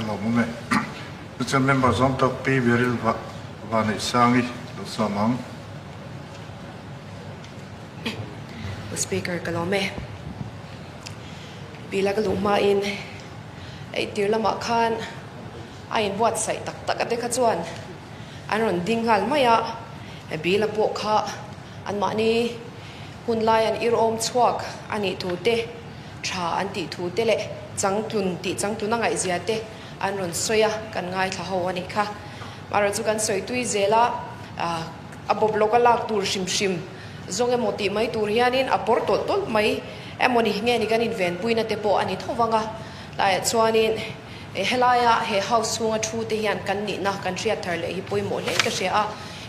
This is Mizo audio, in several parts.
lawmawm e. Chuchuan member zawng tawk Pi Beryl Vanneihsangi lo sawm ang. Pu Speaker ka lawm e. Pi la ka luh hmain eitir lamah khan a inbuatsaih tak tak a te kha chuan an rawn ding nghal mai a, Bill a pawh kha anmahni hun lai an irawm chhuak a nih thu te, tha an tih thu te leh changtlun tih changtlun a ngaihzia te an rawn sawi a, kan ngaithla ho a nih kha. Amaherawhchu chu kan sawi tui zel a, a bawp lawk a lak tur hrim hrim zawng emaw tih mai tur hianin a pawr tawlh tawlh mai emaw ni nge ni kan invenpuina te pawh a ni tho vang a, tlaiah chuanin helaia he house chhunga thu te hian kan nihna kan hriat thar leh hi pawimawh hle ka hria a,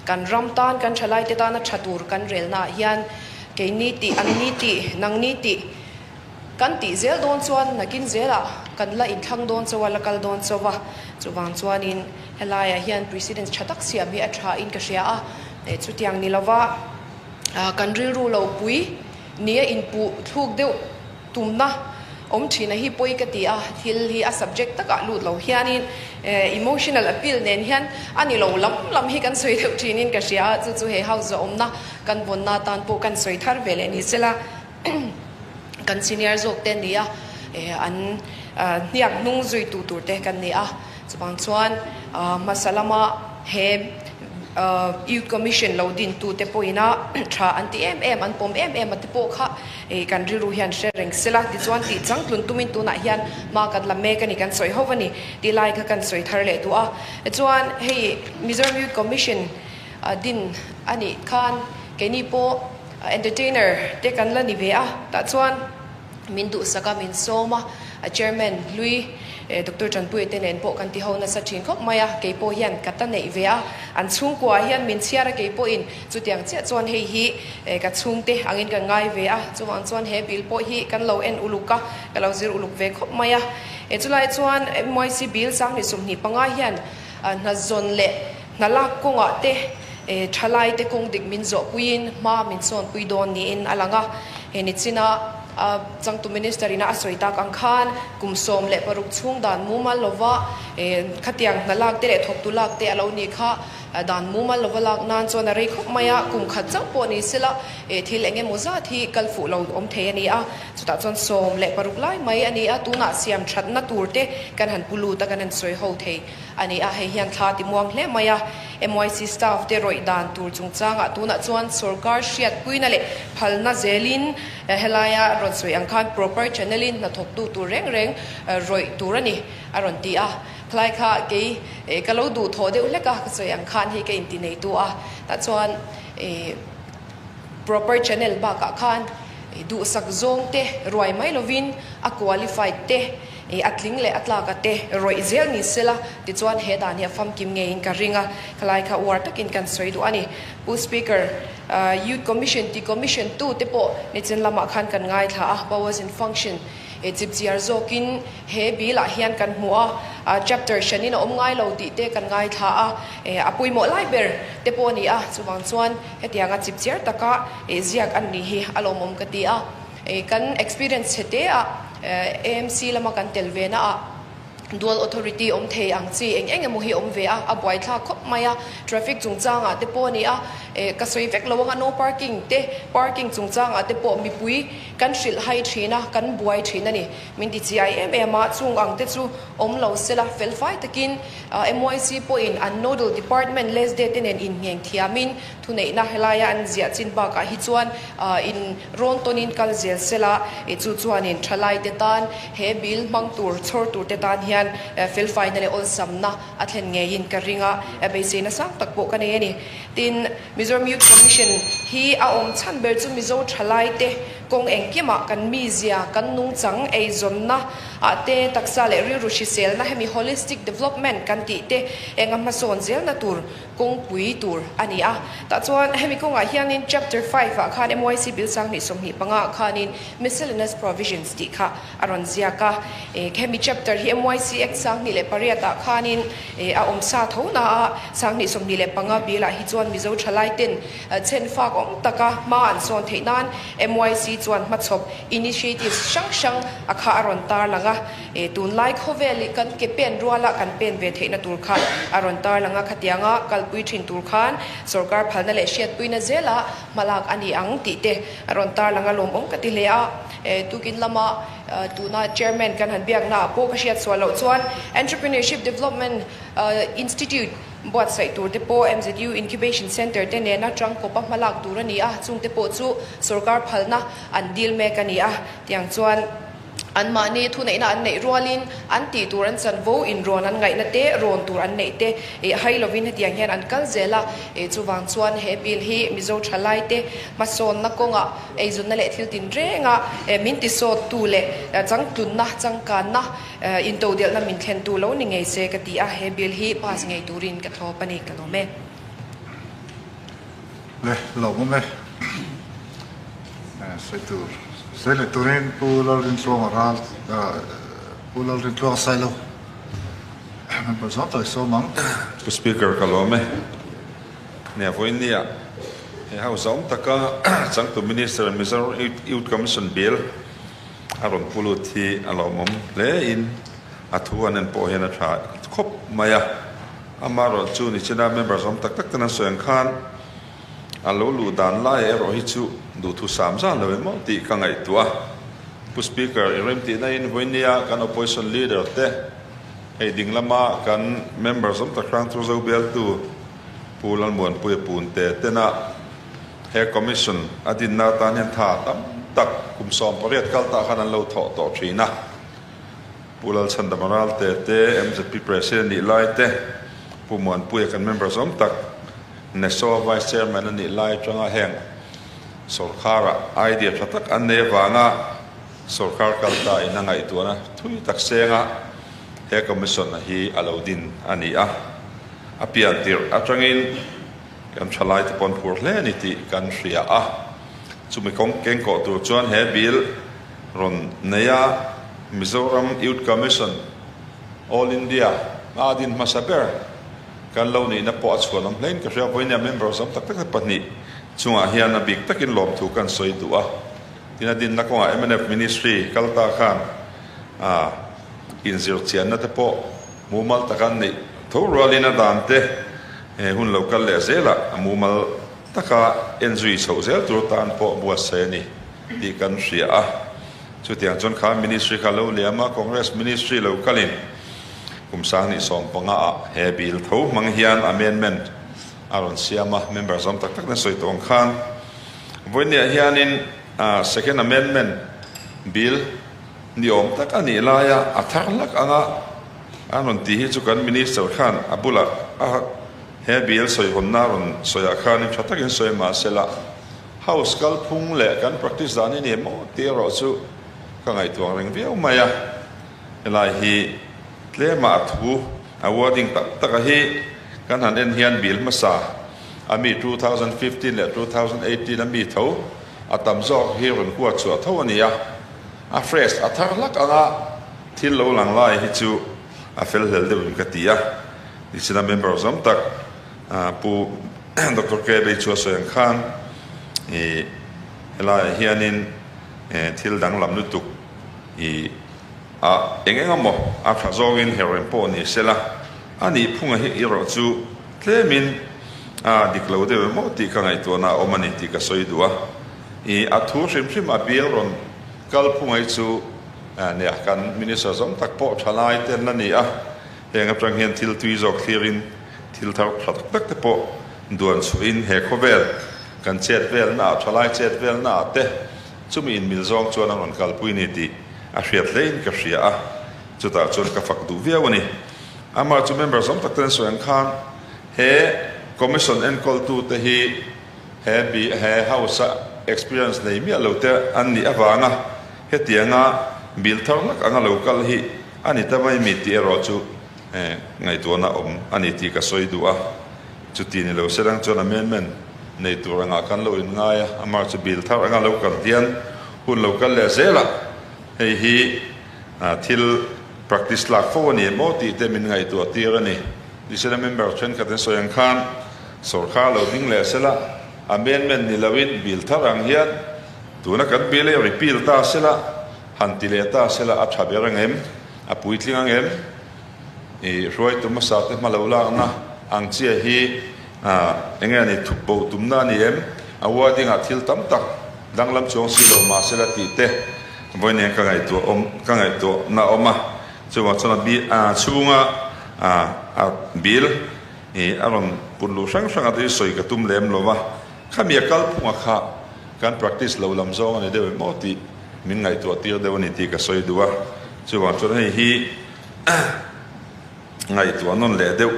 kan ram tan kan thalaite tana tha tur kan relnaah hian keini tih an ni tih nang ni tih Kan tih zel dawn chuan nakin zelah kan la inthlang dawn chauh a, la kal dawn chauh a. Chuvang chuanin helaiah hian precedence tha tak siam hi a tha in ka hria a. Chutiang ni lova kan rilru lo pui nia inpuh thluk deuh tumna awm thin a hi pawi ka ti a. Thil hi a subject takah lut lo hianin emotional appeal nen hian a ni lo lam lam hi kan sawi deuh thinin ka hria a. Chu chu he house zawhawmna kan vawnna atan pawh kan sawi thar ve leh ni sela. Kan senior zawk te nia an hniak hnung zui tu tur te kan ni a, chuvang chuan hmasa lama he Youth Commission lo din tu te pawhin a tha an ti em em, an pawm em em a te pawh kha kan rilru hian hre reng sela, tichuan tih changtlun tumin tunah hian hma kan la mek a ni, kan sawi ho a ni tih lai kha kan sawi thar leh duh a. Chuan hei Mizoram Youth Commission din a nih khan keini pawh Entertainer te kan la ni ve a, tah chuan min duhsak a, min sawm a, a chairman hlui Doctor Tanpuia te nen pawh kan ti ho nasa thin khawp mai a, kei pawh hian ka ta neih ve a, an chhungkua hian min chhiar a kei pawhin chutiang chiah chuan hei hi ka chhungte angin ka ngai ve a, chuvang chuan he bill pawh hi kan lo en uluk a, ka lo zir uluk ve khawp mai a, chulai chuan MYC bill 2025 hian hna zawn leh Hna lak kawngah te thalai te kawng dik min zawhpuiin hma min sawnpui dawn niin a lang a. He nichina changtu Minister ina a sawi tak ang khan kum 16 chhung dan mumal lova khatiang hna lak te leh thawktu lak te a lo nih kha. Dan mumal lova lak nan chuan a rei khawp mai a, kum khat chauh pawh ni sela thil eng emaw zat hi kal fuh lo awm thei a ni a. Chutah chuan 16 lai mai a ni a, tunah siam thatna tur te kan han pu lut a, kan han sawi ho thei. A ni a, hei hian thla ti muang hle mai a. MYC staff te rawih dan tur chungchangah tunah chuan sorkar hriatpuina leh phalna zelin helaia rawn sawi ang khan proper channel in hnathawktu tur reng reng rawih tur a ni a rawn ti a. Khlai kha kei ka lo duh thawh deuh hlek a, ka sawi ang khan hei ka inti neitu a, tah chuan proper channel bakah khan duhsak zawng te ruai mai lovin a qualified te I a tling leh a tlak a te rawih zel ni sela, tichuan he dan hi a famkim ngeiin ka ring a, khalai kha uar takin kan sawi duh a ni. Pu Speaker, Youth Commission ti Commission tu te pawh nichin lamah khan kan ngaithla a, powers and function chipchiar zawkin he bill ah hian kan hmu a, chapter hranin a awm ngai lo tih te kan ngaithla a, a pawimawh lai ber te pawh a ni a, chuvang chuan hetianga chipchiar taka ziak an nih hi a lawmawm ka ti a. Kan experience chhe te a AMC lama kan tel ve na ah dual authority awm thei ang chi eng eng emaw hi awm ve a, a buaithlak khawp mai a, traffic chungchang ah te pawh a ni a, ka sawi vek lo anga no parking te parking chungchang ah te pawh mipui kan hrilh hai thin a, kan buai thin a ni. Min ti chiai em em a, chung ang te chu awm lo sela felfai takin MYC pawhin an nodal department LESDE te nen inngheng thiamin Thuneihna helaia an ziah chin bakah hi chuan in rawn tawnin kal zel sela, chu chuanin thalaite tan he bill hmang tur, chhawr turte tan hian felfaina leh awlsamna a thlen ngeiin ka ring a, beiseina sang tak pawh ka nei a ni. Tin, Mizoram Youth Commission hi a awm chhan ber chu Mizo thalaite kawng engkimah kan mizia, kan nungchang eizawnna ah te, taksa leh rilru hriselna hemi holistic development kan tih te enga hmasawn zelna tur kawngpui tur a ni a. Tah chuan hemi kawngah hianin chapter 5 ah khan MYC bill 2025 ah khanin miscellaneous provisions tih kha a rawn ziak a. Hemi chapter hi MYC Act 2008 ah khanin a awm sa tho na a, 2025 bill ah hi chuan Mizo thalai ten chhen fak awm taka hma an sawn theih nan MYC chuan hmachhawp, initiatives, hrang hrang a kha a rawn tarlang a. Tunlai khawvel i kan ke pen ruala kan pen ve theihna tur kha a rawn tarlang a, khatianga kalpui thin tur khan sorkar phalna leh hriatpuina zela hmalak a ni ang tih te a rawn tarlang a, lawmawm ka ti hle a. Tukin lama tuna Chairman kan han biakna ah pawh ka hriat sual loh chuan Entrepreneurship Development Institute buatsaih tur te pawh MZU Incubation Centre te nena tangkawpa hmalak tur a ni a, chungte pawh chu sorkar phalna an dil mek a ni a, tiang chuan. Anmahni thuneihna an neih rualin an tih tur an chanvo inrawn an ngaihna te, rawn tur an neih te ih hai lovin hetiang hian an kal zel a. Chuvang chuan he bill hi Mizo thalaite hmasawnna kawngah eizawnna leh thil tinrenga min tisawttu leh changtlunna, changkanna, intodelhna min thlentu lo ni ngei se ka ti a, he bill hi pass ngei turin ka thlawp a ni, ka lawm e. Le, lawmawm e. Sawi tur, sawi leh turin Pu Lalrintluanga ral, Pu Lalrintluanga Sailo member zawng tak i sawm ang. Pu Speaker ka lawm e. Nia vawinia he house awm taka changtu Minister Mizoram Youth Commission Bill a rawn pu lut hi a lawmawm hle in a thu an en pawh hian a tha khawp mai a. Amaherawh chu nichina member zawm tak tak ten an sawi ang khan a lo luh dan lai erawh hi chu duhthu sam zan lo emaw tih ka ngaihtuah a. Pu Speaker, i remtihna in vawinia kan Opposition Leader te hei ding lama kan member zawm tak hrang chu zo bialtu Pu Lalmuanpuia Punte tena he Commission a dinna atan hian tha tam tak kum 18 kal tah khan an lo thawh tawh thin a. Pu Lalchhandama Ralte te, mzp President nih lai te, Pu Muanpuia kan member zawm tak, NESO Vice Chairman a nih lai atanga heng sawrkharah idea tha tak an nei avanga sawrkar kal ta in a ngaihtuahna thui tak senga he Commission a hi a lo din a ni a. A pian tirh atangin kan thalai te pawn phur hle a ni tih kan hria a. Chumi kawng kengkawh tur chuan he bill rawn nei a, Mizoram Youth Commission, All India, a din hmasa ber kan lo nihna pawh a chhuan awm hlein ka hria. Vawinia member zam tak tak te pahnih chungah hian a bik takin lawmthu kan sawi duh a. Tin a dinna kawngah mnf Ministry kal ta khan a inzir chianna te pawh mumal taka an neih tho rualin a dan te hun lo kal leh zelah a mumal taka enzui chhoh zel tur tan pawh buatsaih a ni tih kan hria a. Chutiang chuan kha Ministry kha lo liam a, Congress Ministry lo kalin kum 2015 ah he bill tho hmang hian amendment a rawn siam a, member zawm tak tak ten sawi tawh ang khan vawinia hianin second amendment bill ni awm tak a nih laia a thar hlak anga an rawn tih hi chu kan Minister khan a bulah a he bill sawihawnna a rawn sawiah khanin tha takin sawi mahsela House kalphung leh kan practice dan hi ni maw tih erawh chu ka ngaihtuah reng viau mai a. Helai hi tlema a thu a wording tak taka hi kan han en hian bill hmasa a mi 2015 leh 2018 a mi tho a tam zawk hi rawn huat chhuah tho a ni a. A fresh a thar hlak anga thil lo lang lai hi chu a fel hlel deuhin ka ti a. Nichina member zawm tak Pu Doctor KB chu a sawi ang khan ih helaiah hianin thil danglam lutuk ih a eng eng emaw a tha zawngin herrem pawh ni sela a nih phunga hi erawh chu tlemin a dik lo deuh emaw tih ka ngaihtuahna a awm a ni tih ka sawi duh a. Ih a thu hrim hrim a bial rawn kal phunga hi chu nia kan Minister zawng tak pawh thalai te an la ni a, heng atang hian thil tui zawk thlirin Thil thar tha tak tak te pawh duan chhuahin he khawvel kan chet velna ah, thalai chet velna ah te chumi inmil zawng chuan a rawn kalpui ni tih a hriat hlein ka hria a, chutah chuan ka fak duh viau a ni. Amah chu member zawng tak ten sawi ang khan he commission enkawltu te hi he he house a experience nei miah lo te an nih avanga hetianga bill thar hlak anga lo kal hi a ni ta mai mi tih erawh chu Ngaihtuahna awm a ni tih ka sawi duh a, chuti ni lo serang chuan amendment nei tur angah kan lo inngai a, amah chu bill thar anga lo kal hian hun lo kal leh zel a, hei hi thil practice lak fo a ni em aw tih te min ngaihtuah tir a ni. Tisena member thenkhat an sawi ang khan sawrkar lo ding leh sela amendment ni loin bill thar ang hian. Tuna kan bill hi repeal ta sela, han ti leh ta sela a tha ber ang em? A puitling ang em? I hruaitu hmasa te hma lo lakna ang chiah hi eng nge a ni thup bo tumna a ni em? A wording ah thil tam tak danglam chuang si lo mahse la tih te vawi nen ka ngaihtuah awm ka ngaihtuah na awm a. Chuvang chuan a bi a chhunga a bill i a rawn put luh hrang hrang a te hi sawi ka tum lem lo va. Khami a kalphunga kha kan practice lo lam zawng a ni deuh em aw tih min ngaihtuah tir deuh a ni tih ka sawi duh a. Chuvang chuan hei hi ngaihtuah nawn leh deuh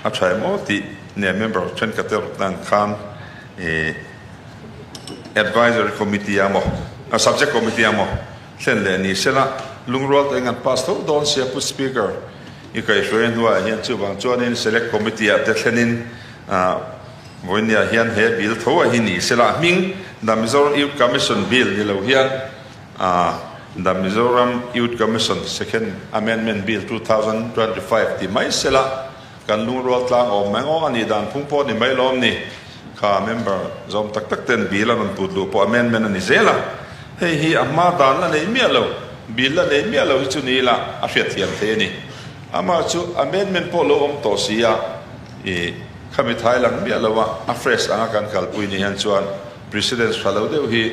a tha em aw tih nia member thenkhat te rawt ang khan ih advisory committee a maw subject committee a maw thlen leh ni sela lungrual te an pass tho dawn sia Pu Speaker i kaihhruai hnuaiah hian chuvang chuanin select committee ah te thlenin ah vawinia hian he bill tho a hi ni sela hming The Mizoram Youth Commission Bill ni lo hian A The Mizoram Youth Commission Second Amendment Bill 2025 ti mai sela kan lungrual tlang awm mai ngawng a nih dan phung pawh a ni mai lawm ni. Kha member zawm tak tak ten bill an rawn put luh pawh amendment a ni zel a. Hei hi a hma dan la nei miah lo, bill la nei miah lo hi chu ni ila a hriatthiam thei a ni. Amah chu amendment pawh lo awm tawh si a, i khami thai lang miah lo a, a fresh anga kan kalpui ni hian chuan precedence tha lo deuh hi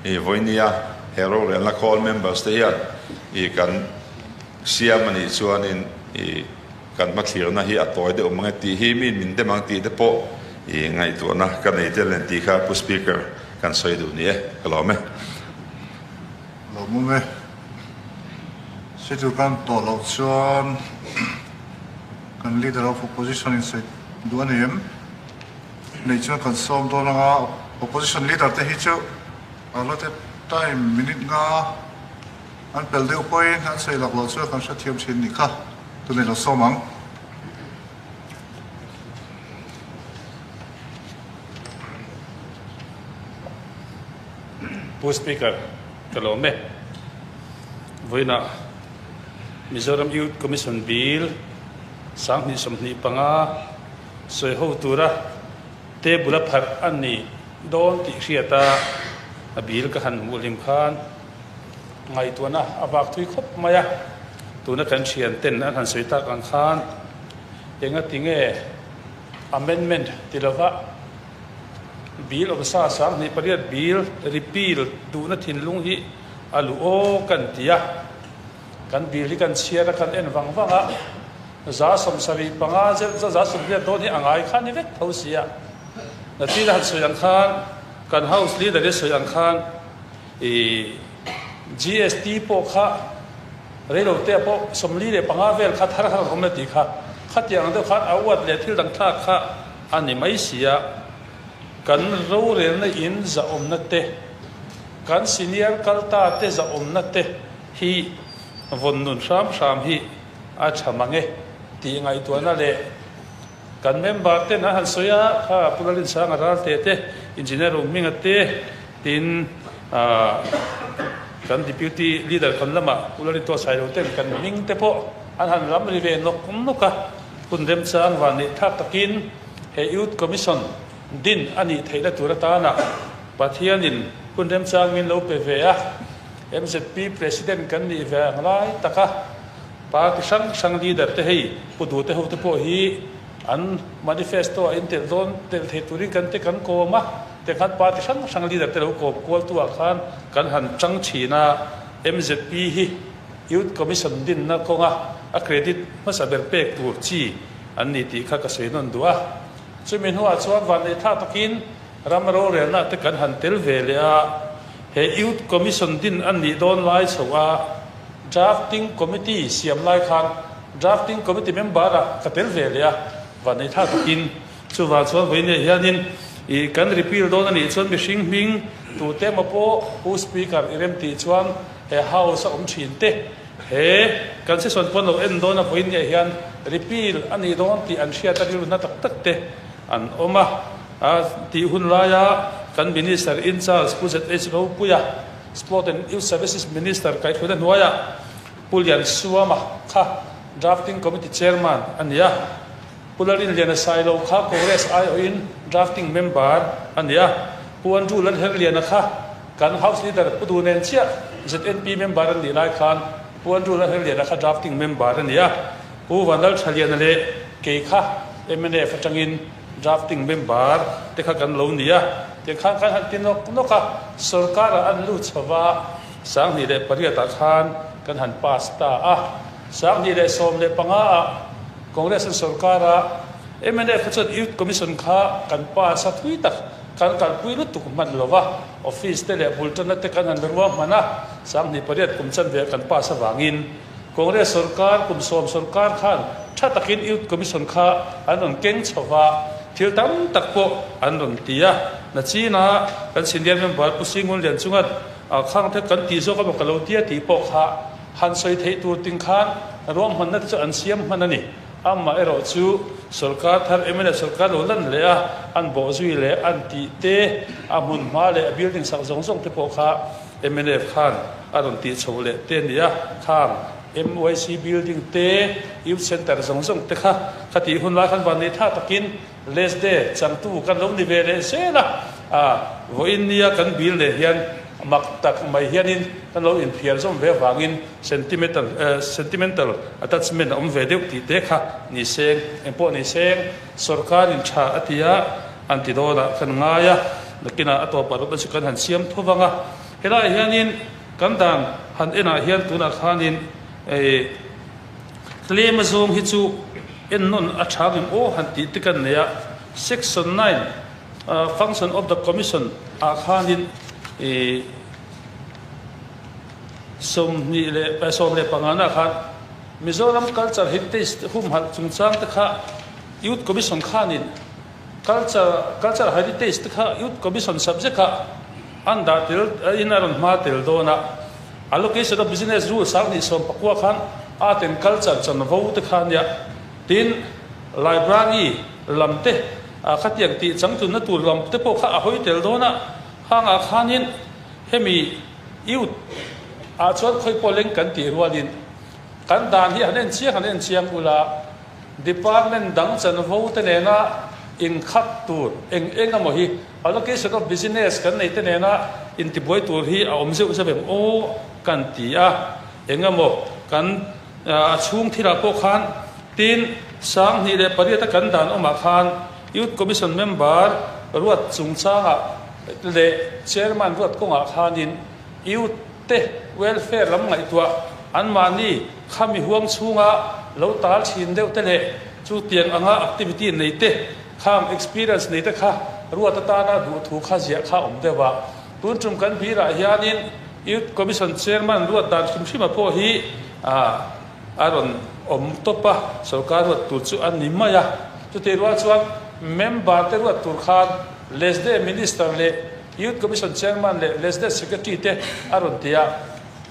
I vawinia he rorelna call members te hian i kan siam a nih chuanin i kan hmathlirna hi a tawi deuh mang e tih hi mi min dem ang tih te pawh i ngaihtuahna ka nei tel nen tih kha Pu Speaker kan sawi duh ni e, ka lawm e. Lawmawm e. Situ kan tawh loh chuan kan Leader of Opposition in sawi duh a ni em? Nei chuan kan sawm dawn anga opposition leader te hi chu allotted time minute nga an pel deuh pawhin an sawi lak loh chuan kan hrethiam thin nih kha tunei lo sawm ang. Pu Speaker, ka lawm e. Vawiinah Mizoram Youth Commission Bill 2025 Sawi ho tura table a pharh a ni dawn tih hriat a, a bil ka han hmuh hlim khan ngaihtuahna a vak thui khawp mai a. Tuna kan thian ten an han sawi tak ang khan enga tinge amendment ti lova bil awmsa 28 bil repeal duhna thinlung hi a luh aw kan ti a. Kan bil hi kan chhiar a kan en vang vang a. 75 zet za 80 dawn hi a ngai kha ni vek tho si a. Natina han sawi ang khan kan house leader hi sawi ang khan ih GST pawh kha reilote ah pawh 45 vel kha thar kha rawn awm le tih kha khatiang ang deuh khan a uat leh thil dang thlak kha a ni mai si a. Kan rorelna in zahawmna te, kan senior kalta te zahawmna te hi vawn nun hram hram hi A tha mang e tih ngaihtuahna leh kan member ten an han sawi a, kha Pu Lalinsanga Ralte te, Engineer Rumhminga te, tin kan Deputy Leader kan lamah Pu Lalintuah Sailo ten kan hming te pawh an han lam ri ve nawk nawk a, hun remchang van neih thlak takin he Youth Commission din a nih theihna tur atana Pathianin hun remchang min lo pe ve a, MZP President kan nih ve ang lai taka Party hrang hrang leader te hei Pu Duhte ho te pawh hi an manifesto ah in telh dawn telh thei turin kan te kan kawm a, tikhan party hrang hrang leader te lo kawm kual tu ah khan kan han tang thin a, MZP hi Youth Commission dinna kawnga a credit hmasa ber pek tur chi an ni tih kha ka sawi nawn duh a. Chumi hnuah chuan vanneih thlak takin ram rorelna te kan han tel ve leh a, he Youth Commission din an nih dawn lai chho a, Drafting Committee siam lai khan Drafting Committee member ah ka tel ve leh a, vanneih thlak takin chuvang chuan vawiin hianin ih kan repeal dawn a nih chuan mihring hming tute emaw pawh Pu Speaker i rem tih chuan he House a awm thin te he kan session pawn lo en dawn a vawiin hian repeal a nih dawn tih an hriat a rilru hna tak tak te an awm a, a tih hun laia kan Minister in charge Pu ZH Ropuia Sport and Youth Services Minister kaihhruaina hnuaiah Pu Liansuama kha Drafting Committee Chairman a ni a, Pu Larinliana Sailo kha Congress aiawhin Drafting Member a ni a, Pu Andrew Lalherliana kha. Kan House Leader Pu Du nen chiah ZNP member an nih lai khan Pu Andrew Lalherliana kha drafting member a ni a, Pu Vanlalthaliana leh kei kha mnf atangin drafting member te kha kan lo ni a. Tiang khan kan han ti nawk nawk a, sorkarah an lut chho va, 2008 ah khan kan han pass ta a. 2015 ah Congress an sorkar a, mnf kha chuan Youth Commission kha kan pass a thui tak kan kalpui lutuk hman lo va, office te leh bul tanna te kan han ruahman a, 2008 kum chanve kan pass avangin Congress sorkar kum sawm sorkar khan tha takin Youth Commission kha an rawn keng chho va, thil tam tak pawh an rawn ti a. Nachina kan senior member Pu Singun Lian chunga khang te kan tih zawk emaw ka lo tia tih pawh kha han sawi theih tur ting khan ruahmanna te chu an siam hman a ni. Amah erawh chu sorkar thar mnf sorkar lo lan leh a, an bawh zui leh an tih te, a hmun hma leh a building sak zawng zawng te pawh kha mnf khan a rawn tih chho leh te a ni a. Khang MYC building te, Youth Centre zawng zawng te kha kha tih hun lai khan van nei tha takin Lesde changtu kan lo ni ve leh zel a, a vawiin nia kan bil leh hian mak tak mai hianin kan lo inphiar zawm ve avangin sentimental sentimental attachment a awm ve deuh tih te kha ni seng, engpawh ni seng sorkarin tha a ti a, an ti dawnah kan ngai a, nakinah a tawpah rawt chu kan han siam tho vang a, helaiah hianin kan dan han enah hian tunah khanin eh. Tlem azawng hi chu ennawn a tha ngem aw han tih te kan nei a, Section 9, Function of the Commission ah khanin ih 25 na khan Mizoram Culture Heritage humhalh chungchang te kha Youth Commission khanin Culture Culture Heritage te kha Youth Commission subject ah an dah tel in a rawn hma tel dawn a. Allocation of Business Rules 2019 khan Art and Culture chanvo te kha nia. Tin, Library lam te khatiang tih changtlunna tur lam te pawh kha a hawi tel dawn a. Hangah khanin hemi Youth ah chuan khawi pawh leng kan tih rualin kan dan hi han en chiang han en chiang ula Department dang chanvo te nena inkhat tur eng eng emaw hi Allocation of business kan nei te nena intibuai tur hi a awm zeuh zeuh em aw kan ti a, eng emaw kan a chhung thilah pawh khan tin 2008 a kan dan awmah khan Youth Commission member ruat chungchangah leh Chairman ruat kawngah khanin Youth te welfare lam ngaihtuah anmahni khami huang chhunga lo tal thin deuh te leh chutiang anga activity nei te Khang experience nei te kha ruat atana duh thu kha ziah kha awm deuh a. Tun tum kan birah hianin Youth Commission Chairman ruat dan hrim hrima pawh hi a rawn awm tawp a, sorkar ruat tur chu a ni mai a. Chutih rual chuan member te ruat tur khan Lesde Minister leh Youth Commission Chairman leh Lesde Secretary te a rawn ti a.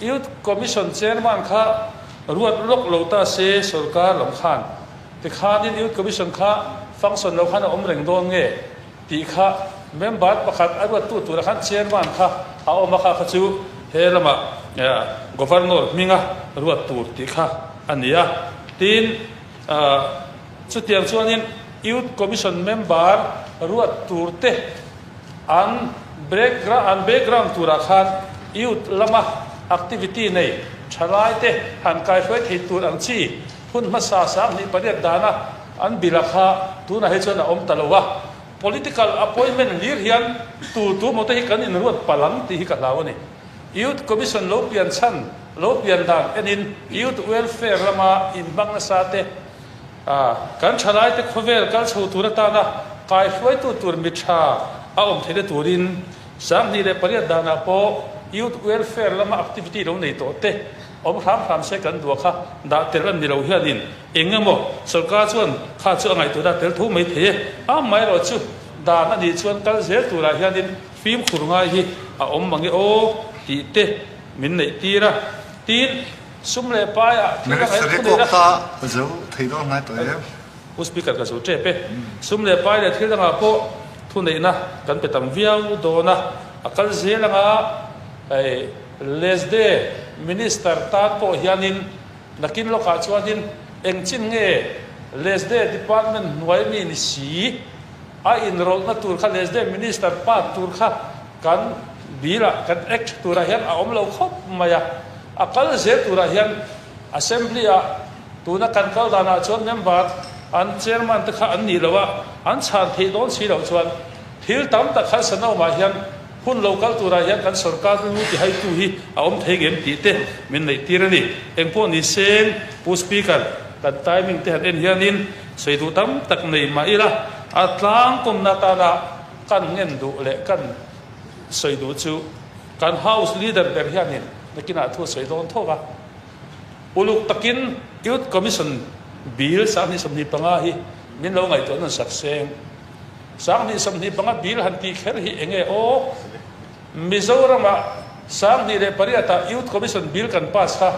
Youth Commission Chairman kha ruat lawk lo ta se sorkar lam khan Tikhanin Youth Commission kha function lo khan a awm reng dawn nge tih kha member pakhat a ruattu tura khan chairman kha a awm a kha kha chu he lamah Governor hminga ruat tur tih kha a ni a. Tin, chutiang chuanin Youth Commission member ruat tur te an an background turah khan youth lama activity nei thalai te han kaihruai thei tur ang chi Hun hmasa 2008 dana an bill a kha tunah hi chuan a awm ta lo a, political appointment hlir hian tu tu maw te hi kan inruat palh ang tih hi ka hlau a ni. Youth Commission lo pian chhan, lo pian dan enin Youth Welfare lama inhmang nasa te, kan thalaite khawvel kal chho tur atana kaihruaitu tur mi tha a awm theihna turin 2008 danah pawh Youth Welfare lama activity lo nei tawh te, Awm hram hram se kan duah kha dah tel an ni lo hianin eng emaw sorkar chuan kha chu a ngaihtuah dah tel tho mai thei e. Amaherawh chu dan a nih chuan kal zel turah hianin fimkhur ngai hi a awm mange aw tih te min neih tir a. Tin, sum leh paiah thil a ngaih thu neih a. Zo thei dawn ngai tawh em? Pu Speaker ka zo tep e. Sum leh pai leh thil dangah pawh thuneihna kan pe tam viau dawn a, a kal zel anga hei Lesde Minister tan pawh hianin nakin lawkah chuanin engchin nge Lesde Department hnuai mi ni si a inrawlhna tur kha Lesde Minister part tur kha kan. Bill-ah kan Act turah hian a awm lo khawp mai a, a kal zel turah hian Assembly-ah tuna kan kal danah chuan member an chairman te kha an nih loh a, an chhan theih dawn si loh chuan thil tam tak khan Sanawmah hian hun lo kal turah hian kan sorkar lu tihaitu hi a awm thei ngem tih te min neih tir a ni. Engpawh ni seng Pu Speaker, kan timing te han en hianin sawi duh tam tak nei mah ila a tlangkawmna atana kan ngen duh leh kan sawi duh chu kan House Leader ber hianin nakinah thu a sawi dawn tho va. Uluk takin Youth Commission Bill 2025 hi min lo ngaihtuah nawn sak seng. 2025 Bill han tih kher hi enge aw? Mizoramah 2008 ah Youth Commission Bill kan pass kha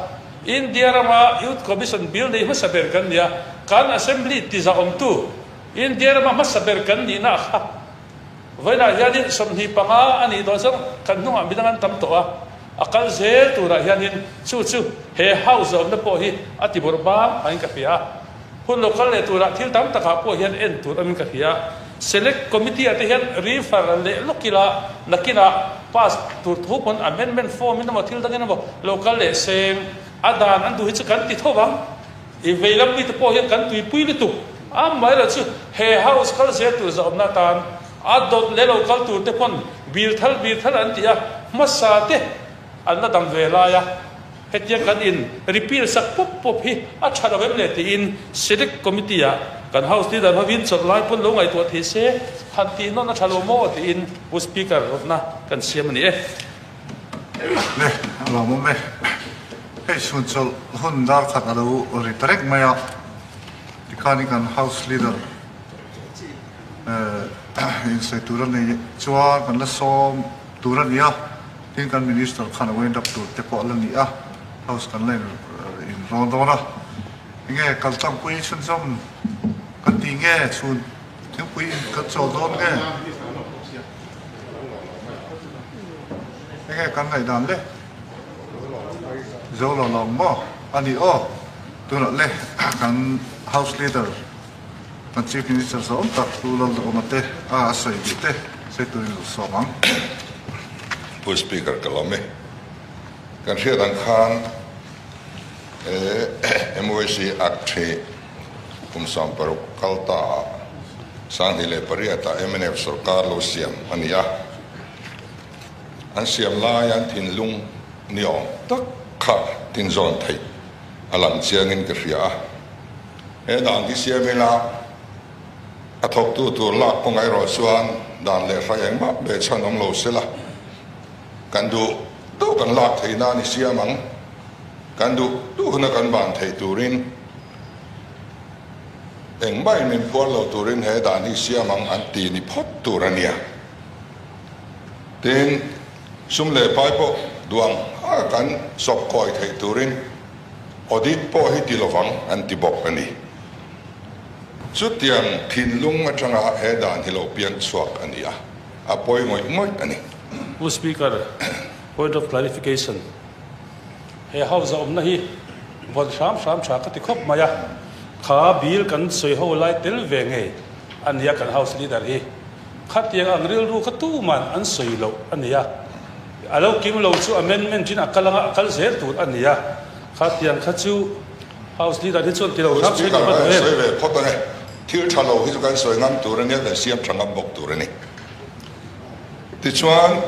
India rama Youth Commission Bill nei hmasa ber kan nia, kan Assembly tizahawmtu India rama hmasa ber kan nihna kha Vawiinah hianin 25 a nih dawn chuan kan hnungah midang an tam tawh a, a kal zel turah hianin chu chu he house zawmna pawh hi a ti bawrh bang angin ka hria a. Hun lo kal leh turah thil tam takah pawh hian en tur angin ka hria a. Select Committee ah te hian refer leh lawk ila nakinah pass tur thu pawn amendment form in emaw thil dangin emaw lo kal leh seng a dan an duh hi chu kan ti tho vang. I vei lam mite pawh hian kan tuipui lutuk. Amaherawh chu he house kal zel tur zahawmna atan a dawt leh lo kal tur te pawn bir thar bir thar an ti a, hmasa te an la dam ve lai a, hetiang kan in repeal sak pawp pawp hi a tha lo em le tiin select committee ah kan house leader hovin chawlh lai pawn lo ngaihtuah thei se han tih nawn a tha lo maw tiin Pu Speaker rawtna kan siam a ni e. Le, a lawmawm e. Hei chhun chawlh hun dar khat a lo ri ta reng mai a, tikhanin kan House Leader insawi tur a nei chuan kan la sawm tur a ni a, tin kan Minister khan a wind up tur te pawh a la ni a, House kan la inrawn dawn a. Enge kaltlangpui chhunzawm kan ti nge chhun thingpui kan chawl dawn nge? Enge kan ngaihdan le? Zo lo lo maw? A ni aw. Tunah le kan House Leader, kan Chief Minister zawng tak Pu Lalduhawma te a a sawi duh te sawi turin lo sawm ang. Pu Speaker ka lawm e. Kan hriat ang khan he MYC Act hi kum 60 kal ta ah 2008 ah mnf sorkar lo siam a ni a. An siam lai an thinlung ni awm tak kha tinzawn theih a lang chiangin ka hria a. He dan hi siam ila a thawktu tur lak kawngah erawh chuan dan leh hrai engmah ve chhan awm lo sela, kan duh duh kan lak theih nan i siam ang, kan duh duh huna kan ban theih turin engmah in min phuar lo turin he dan hi siam ang an ti ni phawt tur a nia. Tin, sum leh pai pawh duang a kan sawp kawi theih turin audit pawh hi ti lovang an ti bawk a ni. Chutiang thinlung atanga he dan hi lo piang chhuak a ni a, a pawi ngawih ngawih a ni. Pu Speaker, point of clarification, he House a awmna hi vawn hram hram tha ka ti khawp mai a, kha bill kan sawi ho lai tel ve ngei a nia kan House Leader hi. Khatiang ang rilru kha tuman an sawi loh a ni a, a lo kim lo chu amendment in a kal anga a kal zel tur a ni a, khatiang kha chu House Leader hi chuan ti lo hram sawi duh a duh em? Sawi ve phawt ang e, thil tha lo hi chu kan sawi ngam tur a nia, kan siam tha ngam bawk tur a ni. Tichuan,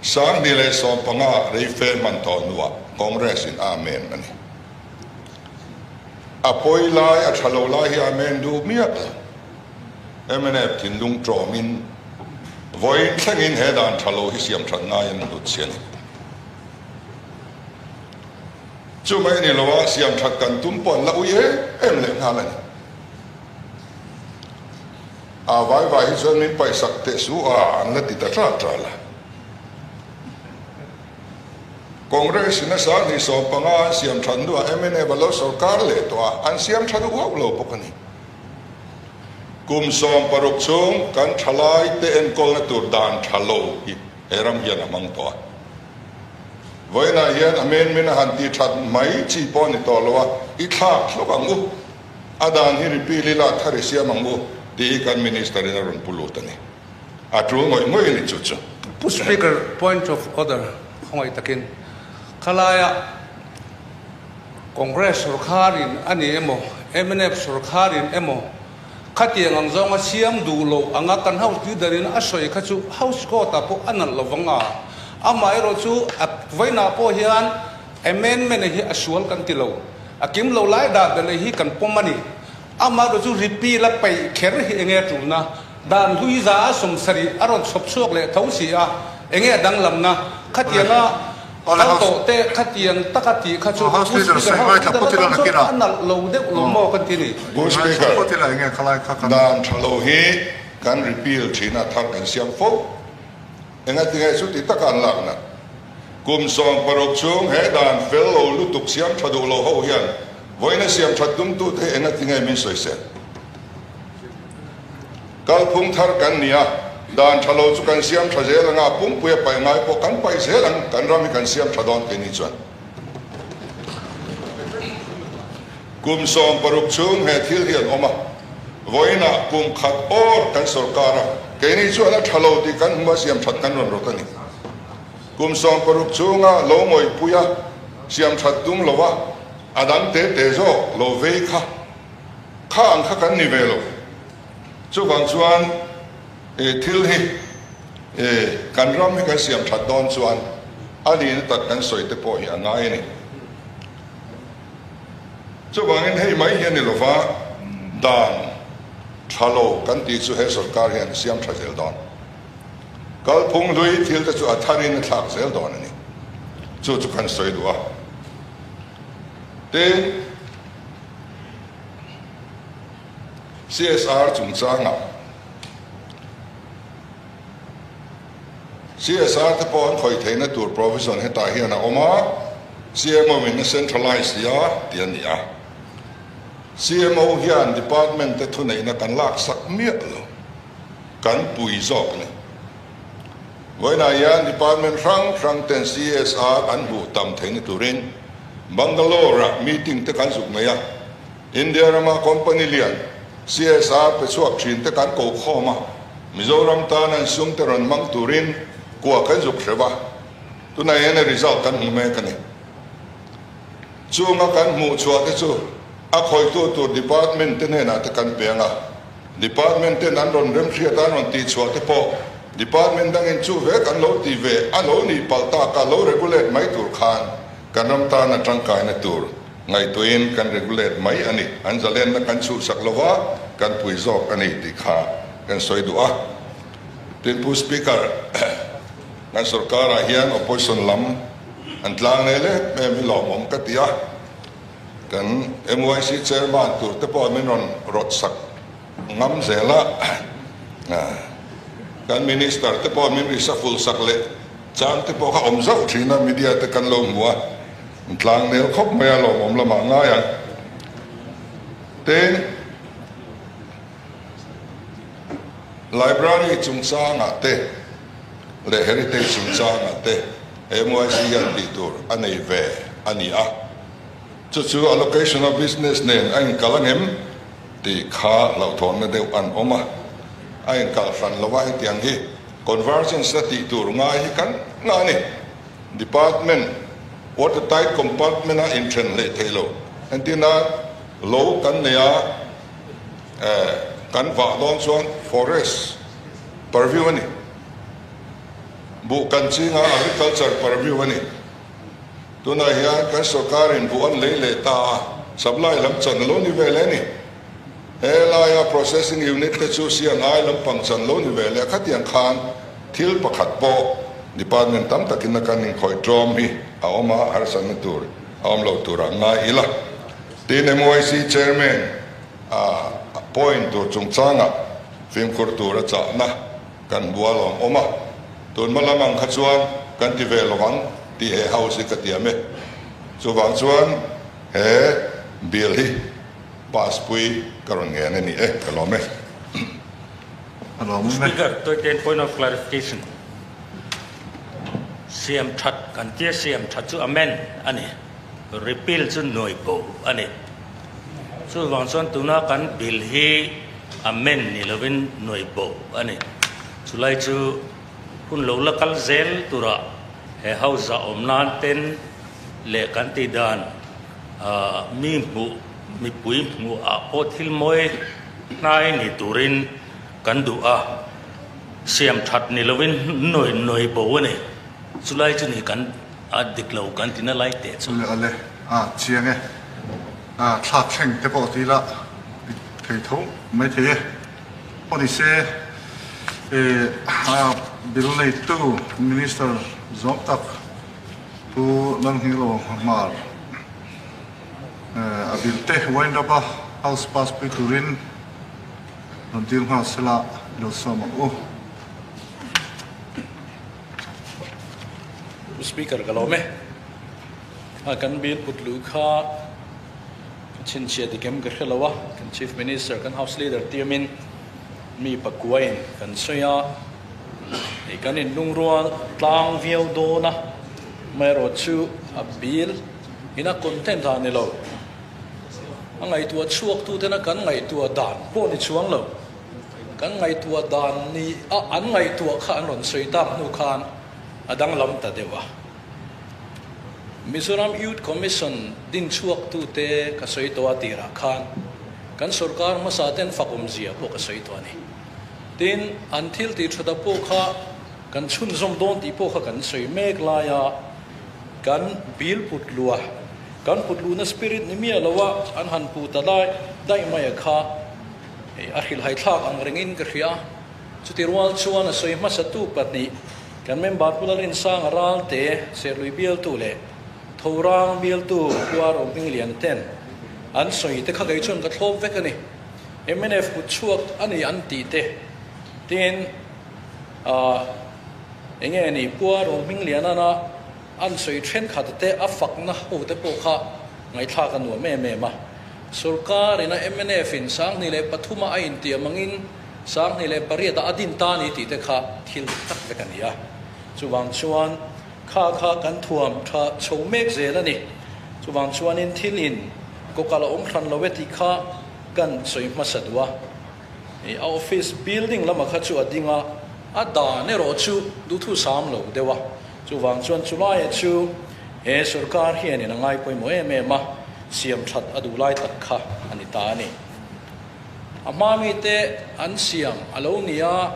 2015 reife hman tawh hnuah Congress in Amen a ni. A pawi lai, a tha lo lai hi Amen duh miah lo. Mnf thinlung tawmin vawiin thlengin he dan tha lo hi siam that ngai an hlut si a ni. Chu mai ni loa siam that kan tum pawh an la ui em em leh nghal a ni. A vai vai hi chuan min paihsak teh su a an la ti ta ṭal ṭal a. Congress in a 2015 an siam that hnuah mnf a lo sorkar leh tawh a, an siam tha duh hauh lo bawk a ni. Kum 60 chhung kan thalaite enkawlna tur dan tha lo hi he ram hian a hmang tawh a. Vawiinah hian amendment a han tih that mai chi pawh a ni tawh lo a, i thlak hlawk ang u, a dan hi repeal ila thar i siam ang u tih hi kan Minister in a rawn pu lut a ni. A tul ngawih ngawih a ni chu chu. Pu Speaker, point of order khawngaih takin khalaia Congress sorkharin a ni emaw, mnf sorkharin emaw khatiang ang zawnga siam duh loh anga kan House Leader in a sawi kha chu House Court ah pawh a nalh lo vang a. Amaherawh chu a vawiinah pawh hian amendment hi a sual kan ti lo. A kim lo lai dah belh hi kan pawm a ni. Amaherawh chu repeal a peih kher hi enge a tulna? Dan hlui za a 70 a rawn chhawp chhuak leh tho si a, enge a danglamna? Khatianga kal tawh te khatiang taka tih kha chu Pu Speaker House Leader atan chuan a nalh lo deuh lo maw kan ti ni. Pu Speaker, dan tha lo hi kan repeal thin a, thar kan siam fo. Engatinge chuti taka an lakna? Kum 16 chhung he dan fel lo lutuk siam tha duh lo ho hian vawiina siam that tumtute hi engatinge min sawisel? Kalphung thar kan ni a, dan tha lo chu kan siam tha zel ang a, pumpui a paih ngai pawh kan paih zel ang, kan ram hi kan siam tha dawn keini chuan. Kum 16 chhung he thil hi an awm a, vawiinah kum khat awr kan sawrkar a, keini chuan a tha lo tih kan hmu a, siam that kan rawn rawt a ni. Kum 16 chhunga lo ngawihpui a, siam that tum lo a, a dang te te zawk lo vei kha Kha ang kha kan ni ve lo. Chuvang chuan e thil hi e kan ram hi kan siam that dawn chuan a nihna tak kan sawi te pawh hi a ngai a ni. Chuvangin hei mai hi a ni lova dan tha lo kan tih chu he sorkar hian a siam tha zel dawn. Kalphung hlui thil te chu a tharin a thlak zel dawn a ni. Chu chu kan sawi duh a. Tin. CSR chungchangah CSR te pawh an khawih theihna tur provision hetah hian a awm a, CMO in a centralize tia tih a ni a. CMO hian department te thuneihna kan laksak miah lo, kan pui zawk a ni. Vawiinah hian department hrang hrang ten CSR an hmuh tam theihna turin Bangalore-ah meeting te kan zuk nei a, India rama company lian CSR pe chhuak thin te kan ko khawm a, Mizoram tan an sum te rawn hmang turin kua kan zuk hreuh a, tunah hian a result kan hmu mek a ni. Chunga kan hmuh chhuah te chu a khawihtu tur department te hnenah te kan pe ang a. Department ten an rawn remhriat a, an rawn tihchhuah te pawh Department dangin chu vek an lo ti ve a lo nih palh tak a, lo regulate mai tur khan kan ram tana tangkaina tur ngaihtuahin kan regulate mai a ni. An zalenna kan chhuhsak lo va, kan pui zawk a ni tih kha kan sawi duh a. Tin, Pu Speaker, kan sorkarah hian opposition lam an tlang nei lek em hi lawmawm ka ti a. Kan MYC Chairman tur te pawh min rawn rawt sak ngam zel a, kan Minister te pawh min reshuffle sak leh chang te pawh kha awm zauh thin a, media te kan lo hmu a, tlang nel khawp mai a lawmawm lamah ngai ang. Tin, Library chungchangah te leh Heritage chungchangah te MYC hian tih tur a nei ve a ni a. Chu chu allocation of business nen a inkal angem tih kha hlauhthawnna deuh an awm a, a inkal hran lo a, hetiang hi convergence na tih tur ngai hi kan ngah a ni. Department water tight compartment a inthen hlei thei lo. Entirna lo kan nei a, kan vah dawn chuan forest purview a ni. Buh kan ching a, agriculture purview a ni. Tunah hian kan sorkarin buh an lei leh ta a, supply lam chan lo ni ve leh a ni. He laia processing unit te chu CNI lampang chan lo ni ve leh a, khatiang khan thil pakhat pawh department tam takin a kan inkhawih tlawm hi a awm a, harsatna tur a awm lo turah ngai ila. Tin, MYC chairman a point tur chungchangah fimkhur tur a chahna Kan bual awm awm a, tun hma lam ang kha chuan kan ti ve lovang tih he house hi ka tiam e. Chuvang chuan he bill hi pass pui ka rawn ngen a ni e, ka lawm e. A lawm awm e. Speaker, Toite point of clarification. Siam that kan tia siam that chu amend a ni, repeal chu nuai bo a ni. Chuvang chuan tuna kan bill hi amend ni lovin nuai bo a ni. Chulai chu Hun lo la kal zel turah he house ah awm nan ten leh kan tih dan mi hmuh mipui hmuh ah pawh thil mawi hnai ni turin kan duh a, siam that ni lovin nawi nawi bo a ni. Chulai chu ni kan a dik lo kan ti na lai teh chu. Le ale a chiang e. A thlak thleng te pawh ti la dik thei tho mai thei e. Pawh ni se e a bill neitu Minister zawng tak Pu Lalnghilo Hmar a bill te wind up a House pass pui turin rawn dil nghal sela i lo sawm ang u. Pu Speaker ka lawm e. A kan bill put luh kha Ka chhinchhiah dik em ka hre lo a, kan Chief Minister, kan House Leader tiamin mi pakuain kan sawi a, hei kan inlungrual tlang viau dawn a, amaherawh chu a bill in a content ah ni lo, a ngaihtuah chhuak tu tena kan ngaihtuah dan pawh ni chuang lo, kan ngaihtuah dan ni a an ngaihtuah kha an rawn sawi tak hnu khan a danglam ta deuh a. Mizoram Youth Commission din chhuaktute ka sawi tawh a tirah khan kan sorkar hmasa ten fak awmzia pawh ka sawi tawh a ni. Tin, an thil tih thata pawh kha kan chhunzawm dawn tih pawh kha kan sawi mek laia kan bill put lua, kan put luhna spirit ni miah loa an han pu ta daih daih mai a kha hei a hrilhhai thlak ang rengin ka hria. Chuti rual chuan a sawi hmasatu pahnih Kan member Pu Lalrinsanga Ralte, Serhlui bialtu leh Thorang bialtu Pu Aro Hminglian ten an sawi te kha kei chuan ka thlawp vek a ni. Mnf kut chhuak a ni an tih te tin ah eng nge ni Pu Aro Hminglianana an sawi thenkhat te a fakna ho te pawh kha ngaihthlak a nuam em em a. Sorkar ina mnf in 2003 a a intiam angin 2008 ah a din ta a ni tih te kha thil dik tak vek a ni a. Chuvang chuan kha kha kan thuam tha chho mek zel a ni. Chuvang chuanin thil in kawkal a awm hran lo e tih kha kan sawi hmasa duh a. A office building lamah kha chu a ding a, a dan erawh chu duhthu sam lo deuh a. Chuvang chuan chulaiah chu he sorkar hianin a ngai pawimawh em em a, siam that a duh lai tak kha a ni ta a ni. A hma mite an siam a lo ni a,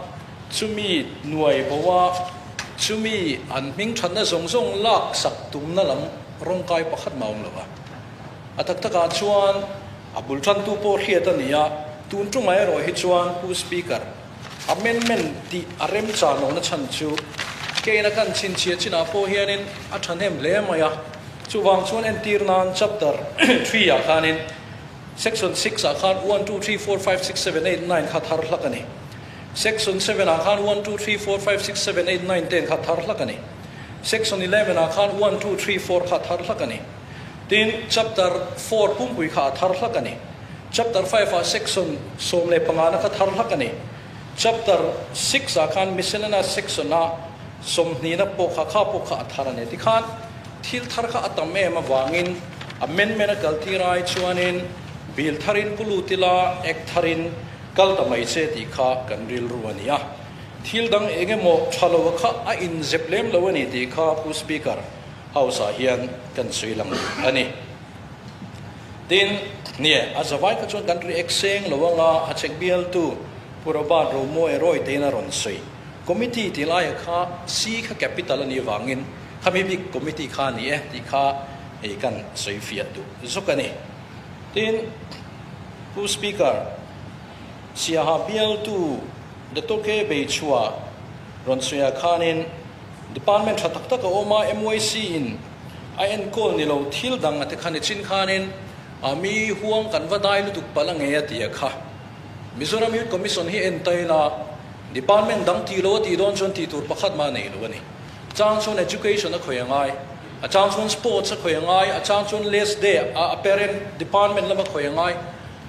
chumi nuai bo a, chumi an hming thatna zawng zawng lak sak tumna lam rawngkai pakhat mah a awm lo a. A tak takah chuan a bul tantu pawh hriat a ni a, tun tungah erawh hi chuan Pu Speaker, amendment tih a remchan lohna chhan chu keina kan chhinchhiah chinah pawh hianin a thahnem hle mai a, chuvang chuan entir nan chapter 3 ah khanin Section 6 ah khan 1, 2, 3, 4, 5, 6, 7, 8, 9 kha thar hlak a ni. Section 7 ah khan 1, 2, 3, 4, 5, 6, 7, 8, 9, 10 kha thar hlak a ni. Section 11 ah khan 1, 2, 3, 4 kha thar hlak a ni. Tin, Chapter 4 pumpui kha a thar hlak a ni. Chapter 5 ah Section 15 na kha thar hlak a ni. Chapter 6 ah khan Miscellaneous Section a 20 na pawh kha kha pawh kha a thar a ni. Tikhan thil thar kha a tam em avangin amendment a kal tir ai chuanin bill tharin pu lut ila act tharin kal ta mai che tih kha kan rilru a ni a. Thil dang eng emaw tha lo kha a inzep lem lo a ni tih kha Pu Speaker House ah hian kan sawi lang a ni. Tin, nie, a zavai kha chuan kan react seng lo anga a chek bialtu Pu Robert Romawia Rawitein a rawn sawi. Committee tih laia kha C kha capital a nih vangin khami bik committee kha a ni e tih kha hei kan sawi fiah duh zawk a ni. Tin, Pu Speaker, Siaha bialtu Datoke Beichhua rawn sawiah khanin Department tha tak tak a awm a, MYC in a enkawl ni lo thil dang a te kha ni chin khanin a mi huang kan va dai lutuk palh a nge a ti a kha. Mizoram Youth Commission hi en ta ila Department dang tih lo a tih dawn chuan tih tur pakhat mah a nei lo a ni. Chang chuan Education a khawih a ngai, a chang chuan Sports a khawih a ngai, a chang chuan Less Day a Parent Department lam a khawih a ngai,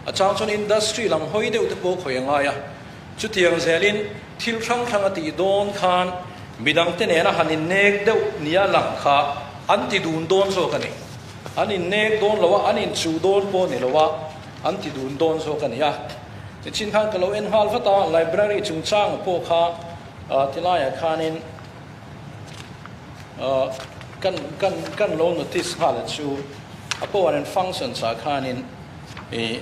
a chang chuan Industry lam hawi deuh te pawh a khawih a ngai a. Chutiang zelin thil hrang hrang a tih dawn khan midangte nena han innek deuh nia lang kha an ti dun dawn zawk a ni. An innek dawn lo a, an inchuh dawn pawh ni lo a, an ti dun dawn zawk a ni a. Nichin khan ka lo en nghal vat a, library chungchang pawh kha tilaiah khanin. Kan kan kan lo notice nghal a chu a power and functions ah khanin ih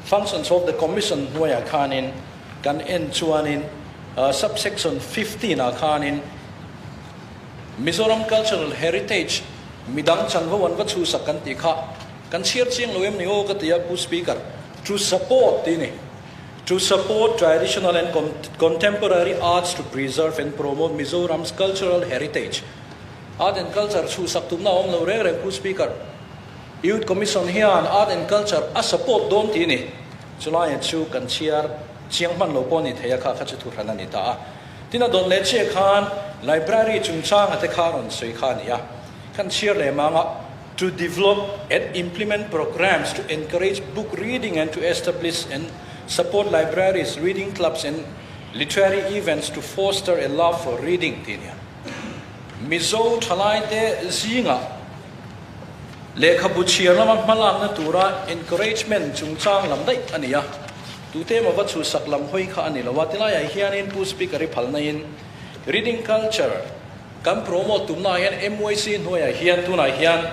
functions of the commission hnuaiah khanin kan en chuanin subsection 15 ah khanin Mizoram cultural heritage midang chanvo an va chhusak kan tih kha kan chhiar chiang lo em ni aw ka ti a Pu Speaker to support tih a ni. To support traditional and contemporary arts to preserve and promote Mizoram's cultural heritage. Art and culture chhuhsak tumna a awm lo reng reng Pu Speaker. Youth Commission hian art and culture a support dawn tih a ni. Chulaiah chu kan chhiar chiang hman lo pawh a ni thei a kha kha chu thuhran a ni ta a. Tin a dawn leh chiah khan library chungchanga te kha rawn sawi kha a ni a. Kan chhiar leh mang a. To develop and implement programs to encourage book reading and to establish and support libraries, reading clubs and literary events to foster a love for reading tih a nia. Mizo thalaite zingah lehkhabu chhiar lama hmalakna tura encouragement chungchang lam daih a ni a, tute emaw va chhuhsak lam hawi kha a ni lo a, tilaiah hianin Pu Speaker i phalnain reading culture Kan promote tumnaah hian MYC hnuaiah hian tunah hian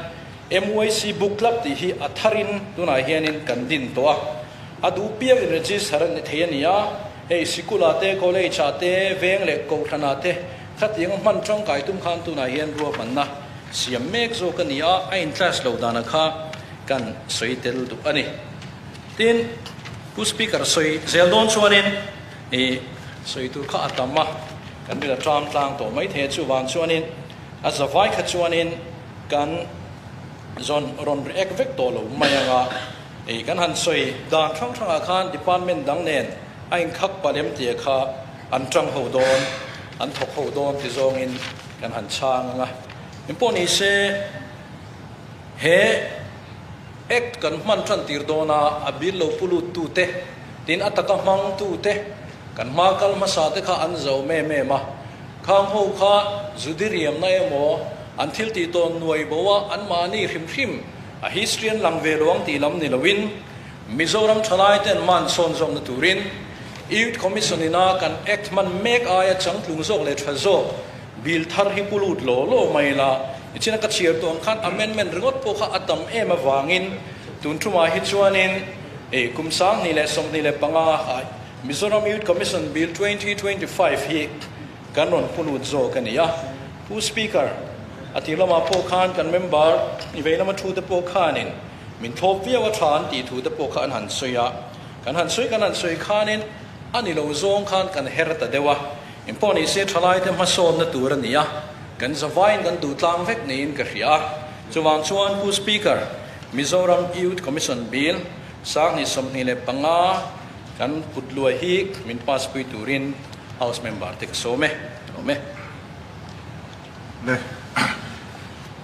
MYC Book Club tih hi a tharin tunah hianin kan din tawh a. A duh piangin register a ni thei a ni a, hei sikul-ah te, college-ah te, veng leh kohhranah te khatiang hman tangkai tum khan tunah hian ruahmanna siam mek zawk a ni a, a in-clash loh danah kha kan sawi tel duh a ni. Tin, Pu Speaker sawi zel dawn chuanin ih sawi tur kha a tam a. Kan rin a tram tlang tawh mai thei a, chuvang chuanin a zavai kha chuanin kan zawn rawn react vek tawh lo mai ang a, ei kan han sawi dan hrang hrangah khan department dang nen a inkhak palh em tia kha an tang ho dawn, an thawk ho dawn ti zawngin kan han chhang ang a. Engpawh ni se he act kan hman tan tir dawn a, a bil lo pu lut tute tin a taka hmang tute, Kan hma kal hmasa te kha an zo mem em a, khang ho kha Judi riamna emaw an thil tih tawn nuai bo a an mahni hrim hrim a history an lang ve lo ang tih lam ni loin Mizoram thalai ten man sawn zawkna turin Youth Commission ina kan Act hman mek aia changtlung zawk leh tha zawk bill thar hi pu lut law law mai la nichina ka chhiar tawh ang khan amendment ringawt pawh kha a tam em avangin tun thumah hi chuanin kum 2025 ah Mizoram Youth Commission Bill 2025 hi kan rawn pu lut zawk a ni a. Pu Speaker, a tir lamah pawh khan kan member i vei lama thu te pawh khanin min thlawp viau a tha an tih thu te pawh kha an han sawi a. Kan han sawi kan han sawi khanin a ni lo zawng khan kan her ta deuh a. Engpawh ni se thalaite hmasawnna tur a ni a, kan zavaiin kan duh tlang vek niin ka hria a. Chuvang chuan Pu Speaker, Mizoram Youth Commission Bill 2025, Kan kut luai hi min pass pui turin House member te ka sawm e. Lawm e. Le.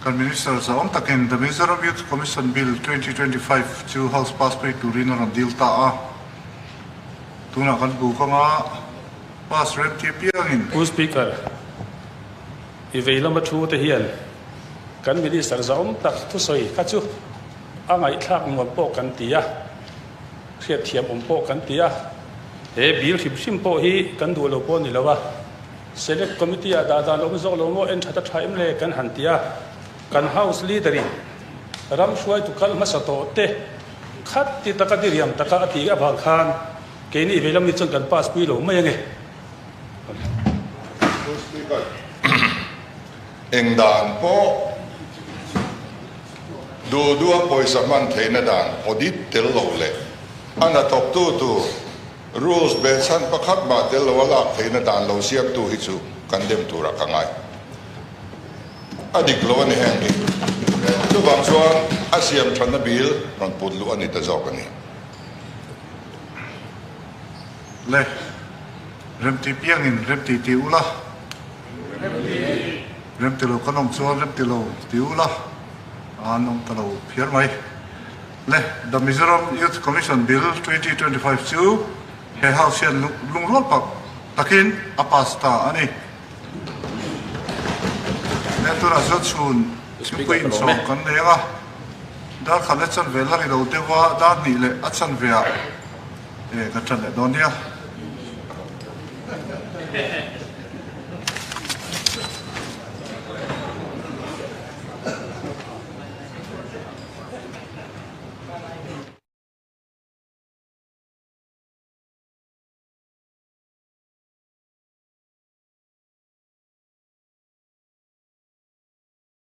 Kan Minister zahawm takin The Mizoram Youth Commission Bill 2025 chu House pass pui turin a rawn deal ta a. Tunah kan bu kawngah pass rem tir piangin. Pu Speaker, i vei lama thu te hian kan Minister zahawm tak thusawi kha chu a ngaihthlak nuam pawh kan ti a. Hriatthiam awm pawh kan ti a, he bill hrim hrim pawh hi kan duh lo pawh a ni lo a, Select Committee ah dah dan awm zawk lo maw en that a tha em le kan han ti a, kan House Leader in ram hruaitu kal hmasa tawh te khat ti taka diriam taka a tih avang khan keini veilam ni chuan kan pass pui lo mai ange. Speaker, eng dan pawh Duh duha pawisa hman theihna dan audit tel lo leh a hnathawktu tur rules behchhan pakhat mah tel lo a lak theihna dan lo siamtu hi chu kan dem turah ka ngai. A dik lo a ni heng hi. Chuvang chuan a siam thatna bil rawn put luh a ni ta zawk a ni. Le, remti piangin remti ti ula. Remti lo kan awm chuan remti lo ti ula an awm ta lo phiar mai. Le, The Mizoram Youth Commission Bill 2025 chu he House hian lungrual pak takin a pass ta a ni. Le, tunah chuan chhun thingpui inchhawm kan nei ang a, dar khat leh chanve la ri lo deuh a, dar hnih leh a chanve ah kan ṭan leh dawn nia.